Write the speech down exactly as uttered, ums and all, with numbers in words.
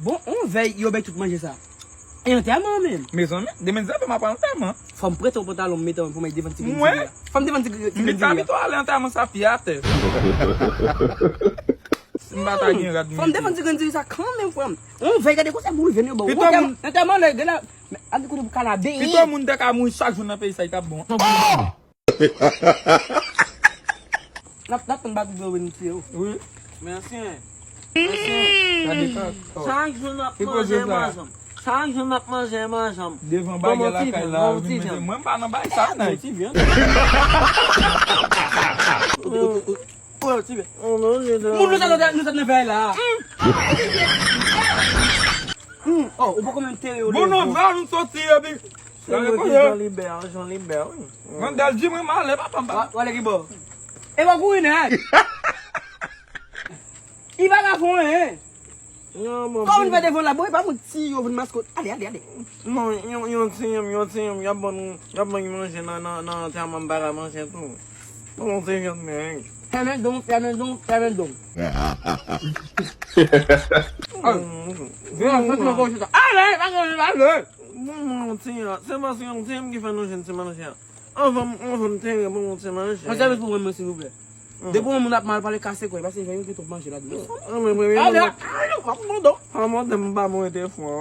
Bon, on vèy, yo bay tout manje sa. E antèman menm. Mezanmi, demen zèf m ap al antèman. Fò m prete yon pantalon m mete pou m al devan ti grenn diri a. Fò m devan ti grenn diri a. M vin pito ale antèman sa pye atè. Si m pa ta gen rad m mete. Fò m devan ti grenn diri sa kanmenm, frè m. On vèy, gade konsa boul venn yo ba w. Pito moun. Antèman lè, gade la. Gade kote pou kalabe. Pito moun te ka mouri chak jou nan peyi sa, li t ap bon. N ap, n ap tann batou dwe wè nou tiye yo. Wi. Mèsi. Mèsi. Gade sa. Chak jou n ap manje m ansanm. Chak jou n ap manje m ansanm. Devan bagay lakay la, mwen m pa nan bagay sa, nan. Ti vyann. Moun nou sa, nou sa nan vèy la. Hmm. Oh, ou poko menm tere yo. Bon, non, vre, nou soti, epi. Se yo ki Jan Libè, Jan Libè, wi. Mandèl di mwen male, papa m pa. Wale ki bò. E pa kouri nèg. I pa ka fon, hein. Kòman vin fè devan la, bon, e pa moun ti yo vin maskot. Ale, ale, ale. Non, yon, yon ti, yon ti, y ap ban nou, y ap ban nou manje nan, nan, nan antèman m pa ka manje tou. Bon, se jèn nèg. Fèmen don, fèmen don, fèmen don. Vin, fè nou konjita. Ale, ale, ale. Bon, mwen, yon ti, se paske yon ti, m ki fè nou jwenn ti manje a. Anvan, anvan m te reponn yon ti manje. Yon sèvis pou mwen, silvouplè. Depi yon moun ap mal pale, kase kò l, paske yon gen twòp manje ladan. Mwen, mwen, mwen, ale, ale, w ap mande. An mande m pa mwen te fò.